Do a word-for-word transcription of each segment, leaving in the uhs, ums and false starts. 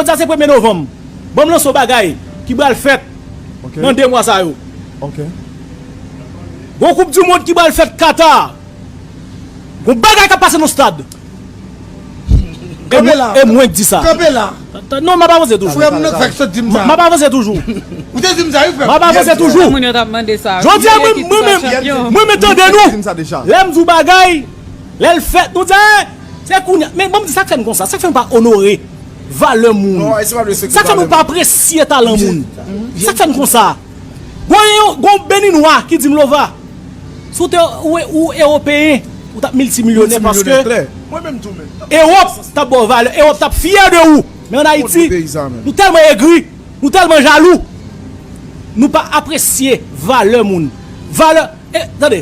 Jodi a se premye novanm. Ban m lanse yon bagay ki pral fèt nan de mwa sa yo. Gon koup di mond ki pral fèt Qatar. Gon bagay k ap pase nan stad. E mwen k di sa. Kanpe la. Non, m ap avanse toujou. Frè m nan k fèk sot di m sa. M ap avanse toujou. Ou te di m sa wi frè m. M ap avanse toujou. Jodi a mwen menm, mwen menm tande nou. Lè m di w bagay, lè l fèt, nou di, se kounye a. Men ban m di sa k fè n konsa, sa k fè n pa onore valè moun. Sa k fè nou pa apresye talan moun. Sa k fè n konsa. Gon yon, gon Beninwa ki di m, Lova, si w te, ou, ou ewopeyen, ou t ap miltimilyonè paske Ewòp t ap ba w valè, Ewòp t ap fyè de ou. Men ann Ayiti, nou tèlman egri, nou tèlman jalou, nou pa apresye valè moun. Valè, e, tande,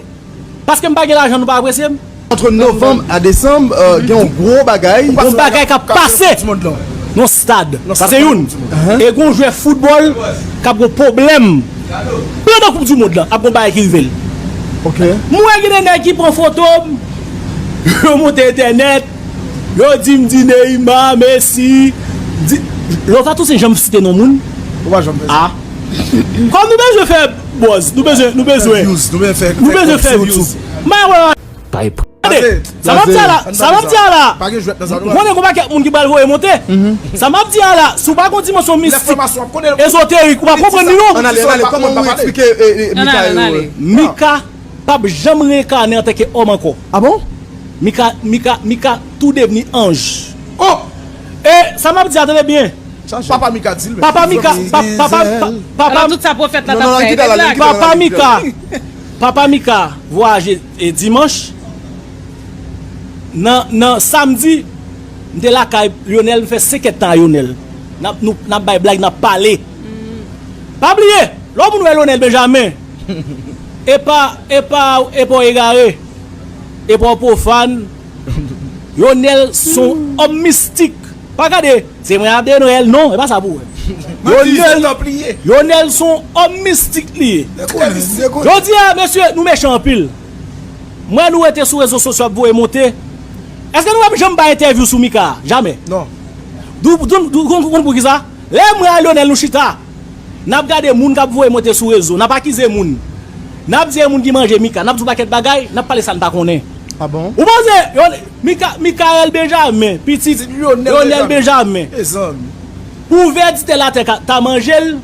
paske m pa gen lajan, nou pa apresye m? Ant novanm a desanm, euh, gen yon gwo bagay. Yon bagay k ap pase nan stad. Sa se youn. E gon jwè foutbòl k ap gon pwoblèm. Pandan koup di mond lan, ap gon bagay ki rive l. M wè gen de nèg ki pran foto m, yo monte entènèt, yo di m di Neymar, Messi, di, Lova tou se janm site non moun. Ou pa janm fè sa. Kòm nou bezwen fè buzz, nou bezwen, nou bezwen, nou bezwen fè views. M pa wè. Tande, sa m ap di a la, sa m ap di a la, m konnen gon pakèt moun ki pral voye monte. Sa m ap di a la, si w pa gon dimansyon mistik, ezoterik, ou pa konprann li non. Ann ale, ann ale, kòman ou eksplike, e, e, Mika yo? Mika p ap janm reenkane antanke òm ankò. Ah bon? Mika, Mika, Mika tou devni anj. Oh! E sa m ap di a, tande byen. Papa Mika di l, men. Papa Mika, pa- papa, pa- papa, Alò, tout sa pwofèt la t ap fè, e te blag. Papa Mika, Papa Mika vwayaje, e, dimanch. Nan, nan samdi, m te lakay Lionel, m fè senk èdtan a Lionel. N ap, nou, n ap bay blag, n ap pale. Pa bliye, lè yon moun wè Lionel Benjamin, e pa, e pa, e pa w egare, e pa w pwofàn. Lionel se yon òm mistik. Pa gade, se mwen ap de Noël, non, e pa sa pou wè. Lionel, Lionel se yon òm mistik li ye. Jodi a, mesye, nou mechan anpil. M wè nou rete sou rezo sosyo ap voye monte. Èske nou wè m janm bay entèvyou sou Mika? Jamè. Non. Dou, dou, dou, konn, konn poukisa? Lè mwen a Lionel nou chita, n ap gade moun k ap voye monte sou rezo, n ap akize moun. N ap di e moun ki manje Mika, n ap di yon pakèt bagay, n ap pale sa n pa konnen. Ah bon? Ou panse, Yon- Mika, Mikael Benjamin, pitit Lionel Benjamin. Pou vèditè latè ka- ta manje l,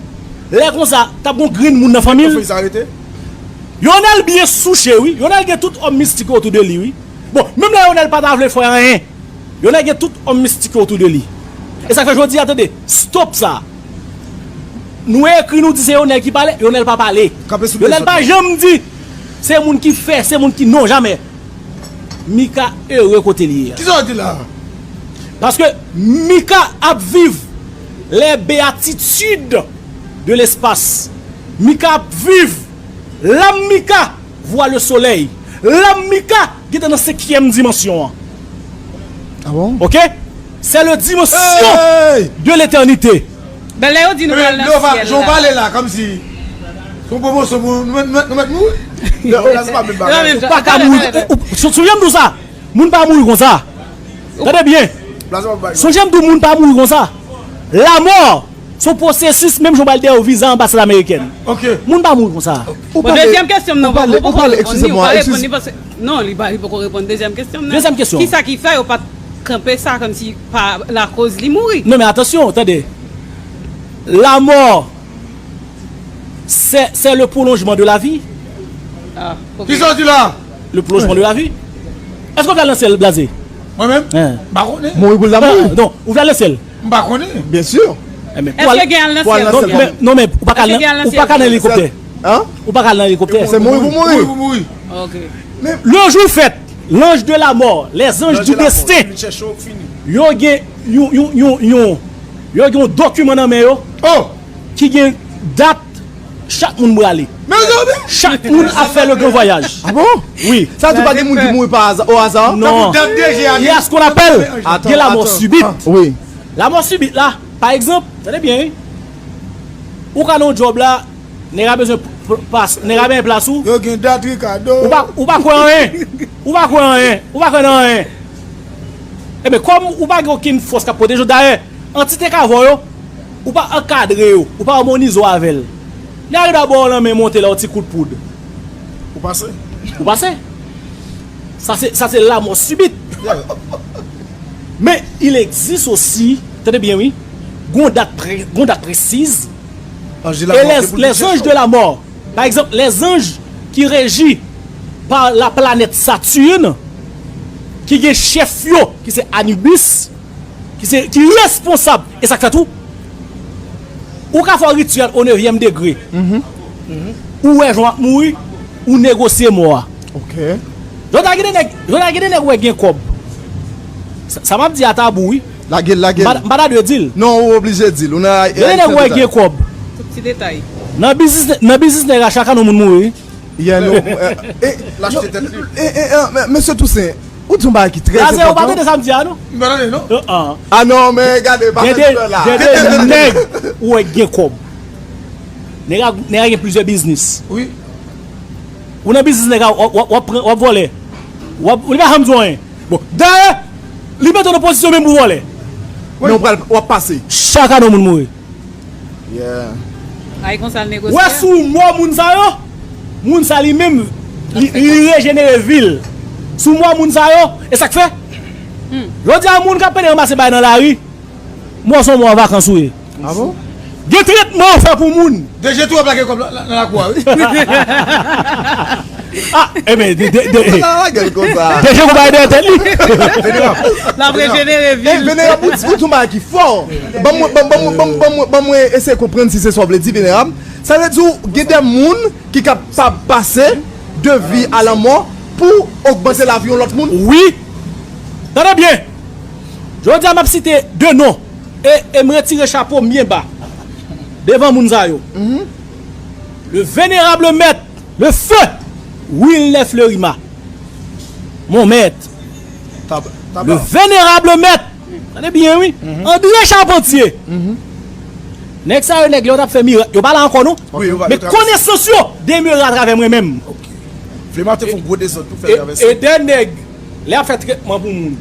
lè konsa, t ap gon grenn moun nan fanmi l. Lionel byen souche, wi. Lionel gen tout òm mistik yo otou de li, wi. Bon, menm lè Lionel pa ta vle fè anyen, Lionel gen tout òm mistik yo otou de li. E sa k fè jodi a, tande, stop sa. Nou ekri, nou di se Lionel ki pale, Lionel pa pale. Lionel pa janm di se moun ki fè, se moun ki, non, jamè. Mika ere kote li ye a. Kisa w di la? Paske Mika ap viv les béatitudes de l'espace. Mika ap viv, lam Mika vwa le solèy. Lam Mika gentan nan senkyèm dimansyon an. Ah bon? Ok? C'est le dimension de l'éternité. Ben, lè yo di nou pral nan syèl la. Jan w pale la, kòmsi se yon pwomosyon pou nou mèt, nou mèt, nou mèt mouri. Ou pa ka mouri. Ou, ou, sou, sou jan m di w sa, moun pa mouri konsa. Tande byen. Sou jan m di w, moun pa mouri konsa. Lanmò se yon pwosesis, menm jan w pral dèyè yon viza anbasad amerikèn. Moun pa mouri konsa. Bon, dezyèm kesyon m nan, ou poko reponn li, ou pa reponn li paske, non, li pa, li poko reponn dezyèm kesyon m nan. Dezyèm kesyon. Kisa ki fè yo pa t kanpe sa kòmsi pa lakoz li mouri? Non, men atansyon, tande. La mort, c'est, c'est le prolongement de la vie. Ah, ok. Kisa w di la? Le prolongement de la vie. Èske w pral nan syèl, Blaze? Mwen menm? M pa konnen. Mouri pou l ta mouri. Non, ou pral nan syèl? M pa konnen. Byen si. Èske gen al nan syèl? Non, men, non, men ou pa ka al nan, ou pa ka al nan elikoptè. Ou pa ka al nan elikoptè. Se mouri pou mouri. Mouri pou mouri. Ok. Le jour fèt, l'ange de la mort, les anges du destin, yo gen yon, yon, yon, yon, yo gen yon dokiman nan men yo ki gen dat chak moun prale. Chak moun ap fè le gran vwayaj. Ah bon? Wi. Sa di pa gen moun ki mouri pa aza, o aza? Non. Il y a ce qu'on appelle, gen lanmò sibit. Wi. Lanmò sibit la, pa egzanp, tande byen, wi. Ou ka nan yon djòb la, nèg la bezwen plas, nèg la bezwen plas ou. Yo gen dat, Ricardo. Ou pa, ou pa kwè anyen. Ou pa kwè anyen. Ou pa kwè nan anyen. Ebyen, kòm ou pa gen okenn fòs k ap pwoteje w, dayè, Antite k avè w yo, ou pa ankadre yo, ou pa amonize w avè l. Li arive ba w nan men, monte la yon ti kout poud. Ou pase. Ou pase. Sa se, sa se lamò sibit. Men, il existe aussi, tande byen wi, gon dat pre, gon dat presiz. E les, les anges de la mort, pa egzanp, les anges ki reji pa la planète Saturne, ki gen chèf yo, ki se Anubis, ki se, ki responsab, e sa k fèt ou, ou ka fè yon rityèl o nevyèm degre. Ou wè jan w ap mouri, ou negosye mò a. Ok. Jodi a gen de nèg, jodi a gen de nèg ou wè gen kòb. Sa, sa m ap di a tabou wi. Lage l, lage l. M pa, m pa ta dwe di l. Non, ou oblije di l. Ou nan... Gen de nèg ou wè gen kòb. Tout ti detay. Nan biznis, nan biznis nèg la chak ane yon moun mouri. Yeah, nou, eh, eh, L achte tèt li. Eh, eh, eh, men, Mesye Toussaint, ou di yon bagay ki trè enpòtan. Lazè, ou pa tande sa m di a, non? M pa tande, non. Ah non, men gade, pa fè ti la. Gen de nèg ou wè gen kòb. Nèg a, nèg a gen plizyè biznis. Wi. Ou nan biznis nèg a, w ap, w ap, w ap pran, w ap vòlè. W ap, li pa janm di w anyen. Bon, dayè, li mete w nan pozisyon menm pou vòlè. Men w pral, w ap pase. Chak ane yon moun mouri. Yeah. Ay konsa l negosye. Wè sou mò moun sa yo, moun sa li menm, li, li rejenere vi l. Sou mò moun sa yo, e sa k fè? Jodi a moun k ap pede ranmase bay nan lari, mò se yon mò an vakans ou ye. Ah bon? Gen tretman yo fè pou moun. D G tou ap lage kòb nan, nan, nan lakou a, wi. Ah, e men, de, de, de, Sa va gèl konsa. D G kou bay dèyè tèt li. Venerab. L ap rejenere vi l. Venerab, ou di, ou di yon bagay ki fò. Ban mwen, ban, ban mwen, ban mwen, ban mwen, ban mwen eseye konprann si se sa w vle di, Venerab. Sa vle di w gen de moun ki kapab pase de vi a lanmò pou ogmante lavi yon lòt moun? Wi. Tande byen. Jodi a, m ap site de non. E, e m retire chapo m byen ba devan moun sa yo. Le vénérable maître, le feu Wilner Fleurima. Mon maître. Le vénérable maître. Tande byen, wi. André Charpentier. Nèg sa yo, nèg yo t ap fè mirak. Yo pa la ankò, non? Wi, yo pa, men konesans yo demere atravè mwen menm. Ok. Fleurima te fè yon gwo dezòd pou fè travèse. E, e de nèg, lè y ap fè tretman pou moun,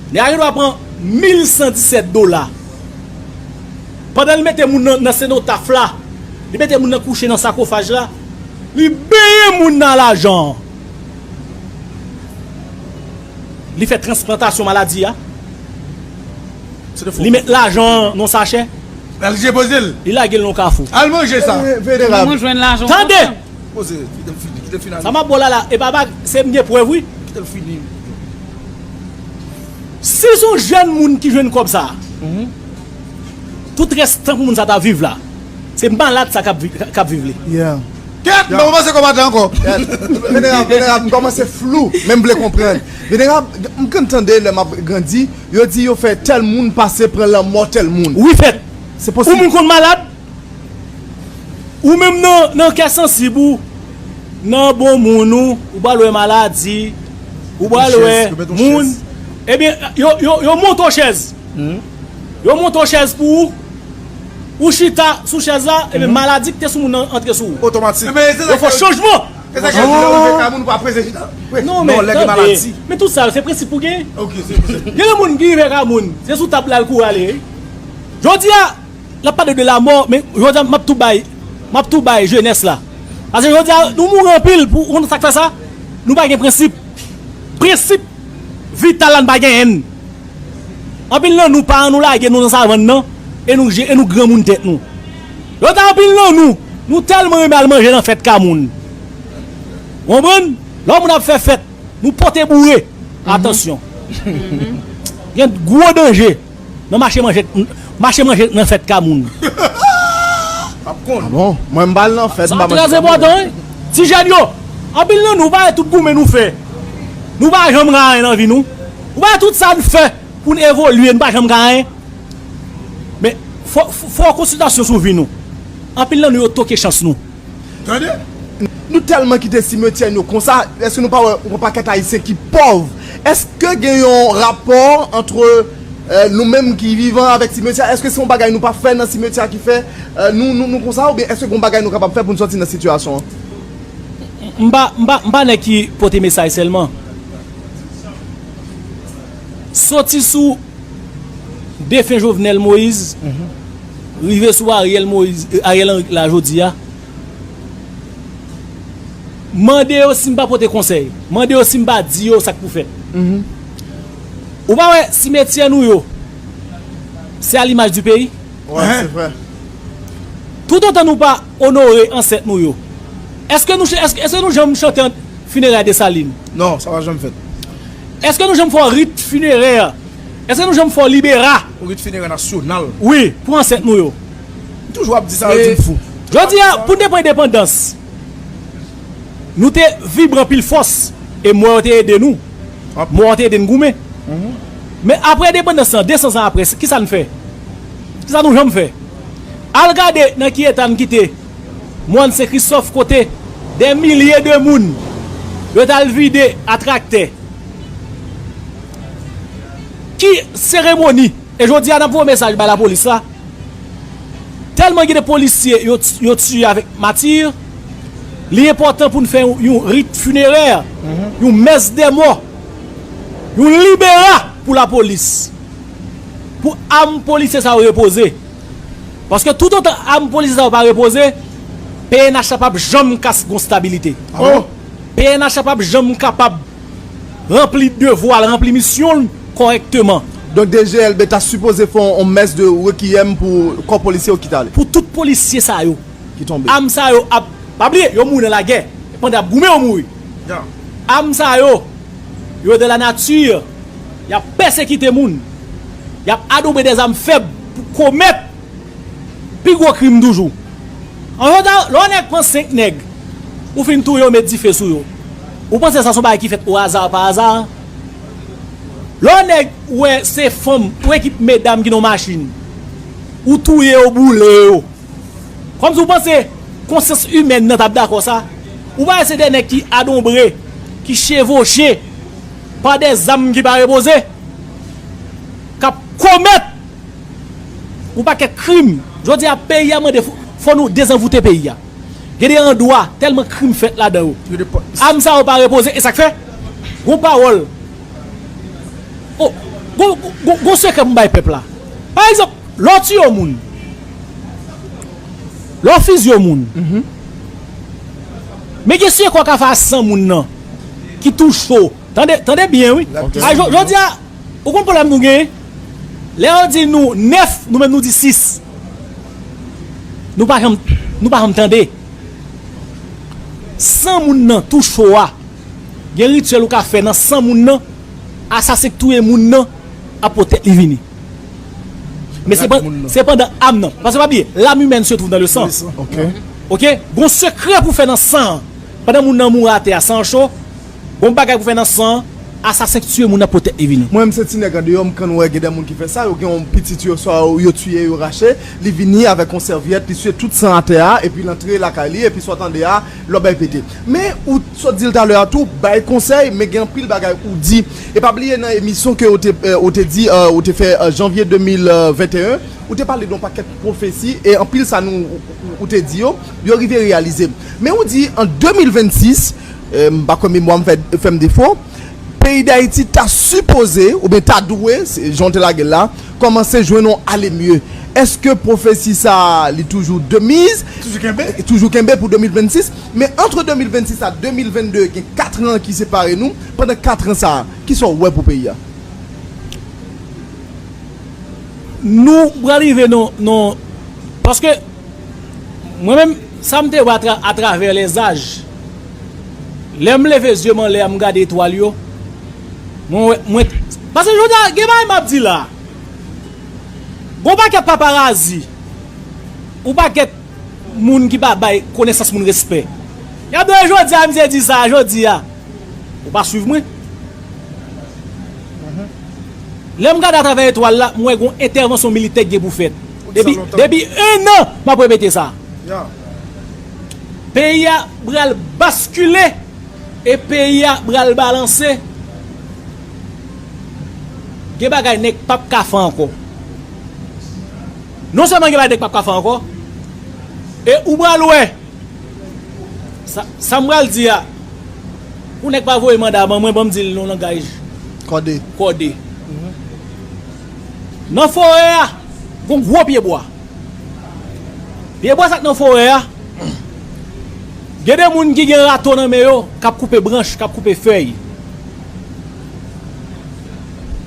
nèg la gen dwa pran mil san disèt dola. Pandan li mete moun nan, nan senotaf la, li mete moun nan kouche nan sakofaj la, li benyen moun nan lajan. Li fè transplantasyon maladi a. Li met lajan nan sachè. L al depoze l. Li lage l nan kafou. Al manje sa. Eh, venerab. Moun jwenn lajan. Tande! Poze, kite l fini, kite l fini. Sa m ap ba w la la, e pa bag, se m gen prèv, wi. Kite l fini. Si se yon jèn moun ki jwenn kòb sa, tout rès tan pou moun sa ta viv la, se malad sa k ap vi-, k ap viv li. Yeah. Kèt, mwen panse kòb ata ankò. Kèt. Venerab, venerab, m kòmanse flou, men m vle konprann. Venerab, m konn tande lè m ap grandi, yo di yo fè tèl moun pase pran lanmò tèl moun. Wi, fèt. Se posib. Ou moun konn malad? Ou menm nan, nan kè sansib ou, nan bon moun ou, ou pral wè maladi, ou pral wè moun. Ebyen, yo, yo, yo monte w chèz. Yo monte w chèz pou ou. Ou chita sou chèz la, ebyen, maladi ki te sou moun nan antre sou ou. Otomatik. Yo fè chanjman. E sa k fè lè w rive kay moun, ou pa prese chita. Non, men, lè gen maladi. Men tout sa, se prensip ou genyen. Ok, se prensip. Gen yon moun ki rive kay moun, se sou tab la l kouri ale. Jodi a, L ap pale de lamò, men jodi a m ap tou bay, m ap tou bay jenès la. Paske jodi a, nou mouri anpil pou, ou konn sa k fè sa? Nou pa gen prensip. Prensip vital la, nou pa genyen l. Anpil nan nou, paran nou lage nou nan savann nan, e nou je-, e nou granmoun tèt nou. Jodi a, anpil nan nou, nou tèlman renmen al manje nan fèt ka moun. Ou konprann? Lè yon moun ap fè fèt, nou pote boure. Atansyon. Gen gwo danje. Nan mache manje, mache manje nan fèt ka moun. Ah bon? Mwen m pa al nan fèt, m pa manje. Sa trè enpòtan, wi. Ti jèn yo, anpil nan nou, ou pa wè tout goumen nou fè. Nou pa janm gen anyen nan vi nou. Ou pa wè tout sa n fè pou n evolye, n pa janm gen anyen. Men, fò, fò, fò konsiltasyon sou vi nou. Anpil nan nou yo toke chans nou. Tande? Nou tèlman kite simetyè nou konsa, èske nou pa wè yon pakèt Ayisyen ki pòv? Èske gen yon rapò ant, eh, nou menm ki vivan avèk simetyè? Èske se yon bagay nou pa fè nan simetyè ki fè, eh, nou, nou, nou konsa? Oubyen èske gen yon bagay nou kapab fè pou n sòti nan sitiyasyon an? M pa, m pa, m pa nèg ki pote mesaj sèlman. Soti sou Defen Jovenel Moïse, rive sou Ariel Moïse, Ariel Henry la jodi a. Mande yo si m pa pote konsèy. Mande yo si m pa di yo sa k pou fèt. Ou pa wè simetyè nou yo, se a limaj di peyi? Ouais, c'est vrai. Toutotan nou pa onore ansèt nou yo, èske nou, èske, èske nou janm chante finerè Desalin? Non, sa pa janm fèt. Èske nou janm fè rit finerè? Èske nou janm fè libera? Rit finerè nasyonal. Wi, pou ansèt nou yo. Toujou ap di sa, yo di m fou. Jodi a, pou n te pran endepandans, nou te vibre anpil fòs, e mò yo te ede nou. Mò yo te ede n goumen. Men apre endepandans lan, de san zan apre, kisa n fè? Kisa nou janm fè? Al gade nan ki eta n kite Mòn Sen Kristòf, kote dè milye de moun yo t al vide a traktè. Ki seremoni? E jodi a, n ap voye mesaj bay lapolis la. Tèlman gen de polisye yo, yo tiye avèk mati, li enpòtan pou n fè yon, yon rit finerè, yon mès dè mò, yon libera pou lapolis. Pou am polisye sa yo repoze. Paske toutotan am polisye sa yo pa repoze, P N H la p ap janm ka gon stabilite. P N H la p ap janm kapab ranpli devwa l, ranpli misyon l kòrèkteman. Donk, D G L B ta sipoze fè yon mès de rekiyèm pou kò polisye yo ki t ale. Pou tout polisye sa yo, Ki tonbe. Am sa yo ap, pa bliye, yo mouri nan lagè. Pandan y ap goumen, yo mouri. Am sa yo, yo de la nature, y ap pèsekite moun. Y ap adobre dèzam fèb pou komèt pi gwo krim toujou. An jodi a, lè yon nèg pran senk nèg, ou fin touye yo, met dife sou yo. Ou panse sa se yon bagay ki fèt o aza, pa aza? Lè yon nèg, ou wè se fanm, ou ekip medam ki nan machin, ou touye yo, boule yo. Kòmsi ou panse konsyans imèn nan t ap dakò sa? Ou pa wè se de nèg ki adobre, ki chevoche pa de zam ki pa repoze, k ap komèt yon pakèt krim. Jodi a, peyi a mande fò, fò nou dezanvoute peyi a. Gen de andwa, tèlman krim fèt ladan yo. Am sa yo pa repoze, e sa k fè? Gon pawòl. Oh, gon, gon, gon, gon sekrè pou m bay pèp la. Pa egzanp, lè w tiye yon moun, lè w fizye yon moun, men gen sekò w ka fè a san moun nan ki tou cho. Tande, tande byen, wi. A, jodi a, ou konn pwoblèm nou genyen? Lè yo di nou nèf, nou menm nou di sis. Nou pa janm, nou pa janm tande. San moun nan tou cho a, gen rityèl ou ka fè nan san moun nan, asasen k touye moun nan ap pot tèt li vini. Men se pandan am nan. Paske pa bliye, l'âme humaine se trouve dans le sang. Ok? Gon sekrè pou fè nan san an. Pandan moun nan mouri atè a, san an cho, gon bagay pou fè nan san an, asasen k tiye moun nan pot tèt li vini. Mwen menm se ti nèg andeyò, m konn wè gen de moun ki fè sa, yo gen yon pitit yo, swa yo tiye, yo rache, li vini avèk yon sèvyèt, li siye tout san atè a, epi l antre lakay li, epi sa w tande a, lòt bagay pete. Men, ou sot di l talè a tou, bay konsèy, men gen anpil bagay ou di. E pa bliye nan emisyon ke ou te, ou te di, ou te fè janvye de mil venteyen, ou te pale de yon pakèt pwofesi, e anpil sa nou, ou te di yo, yo rive reyalize. Men ou di, an de mil vennsis, m pa kwè memwa m fè, fè m defo, peyi Dayiti ta sipoze, oubyen ta dwe, se jan w te lage l la, kòmanse jwenn yon ale mye. Èske pwofesi sa a, li toujou de miz? Toujou kenbe? Toujou kenbe pou de mil vennsis. Men antre de mil vennsis a de mil vennde, gen kat an ki separe nou. Pandan kat an sa a, kisa w wè pou peyi a? Nou pral rive nan, nan, paske mwen menm, sa m te wè atra, atravè lèzaj, lè m leve zye m anlè a, m gade etwal yo, mwen wè, mwen, paske jodi a, gen bagay m ap di la, gon pakèt paparazi, yon pakèt moun ki pa bay konesans moun respè. Y ap di, jodi a, misye di sa, jodi a. Ou pa swiv mwen? Lè m gade atravè etwal la, m wè gon entèvansyon militè ki gen pou fèt. Depi, depi en an, m ap repete sa. Peyi a pral baskile e peyi a pral balanse. Gen bagay nèg p ap ka fè ankò. Non sèlman gen bagay nèg p ap ka fè ankò, e ou pral wè. Sa, sa m pral di a, pou nèg pa voye manda ban mwen, ban m di l nan langaj kòde. Kòde. Nan forè a, gon gwo pye bwa. Pye bwa sa k nan forè a, gen de moun ki gen rato nan men yo, k ap koupe branch, k ap koupe fèy.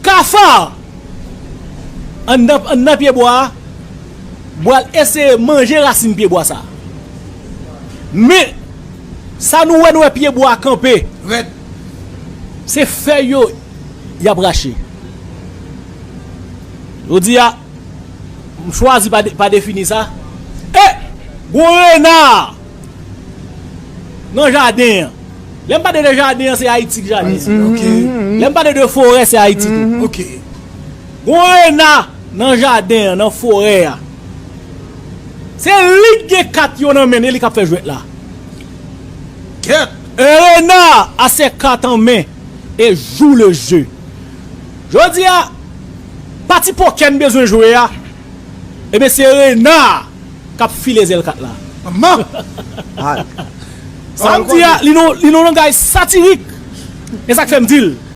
Kafa anndan, anndan pye bwa a, bwal eseye manje rasin pye bwa sa. Men, sa nou wè, nou wè pye bwa a kanpe. Rèd. Se fèy yo y ap rache. Jodi a, m chwazi pa de, pa defini sa. E, gon rena nan jaden an. Lè m pale de jaden an, se Ayiti ki jaden an. Ok. Lè m pale de forè, se Ayiti tou. Ok. Gon rena nan jaden an, nan forè a. Se li k gen kat yo nan men, e li k ap fè jwèt la. Kèt! Un renard a ses cartes en main et joue le jeu. Jodi a, pati pokè n bezwen jwe a, ebyen se rena k ap file zèl kat la. Manman! Sa m di a, li nan, li nan langaj satirik. E sa k fè m di l.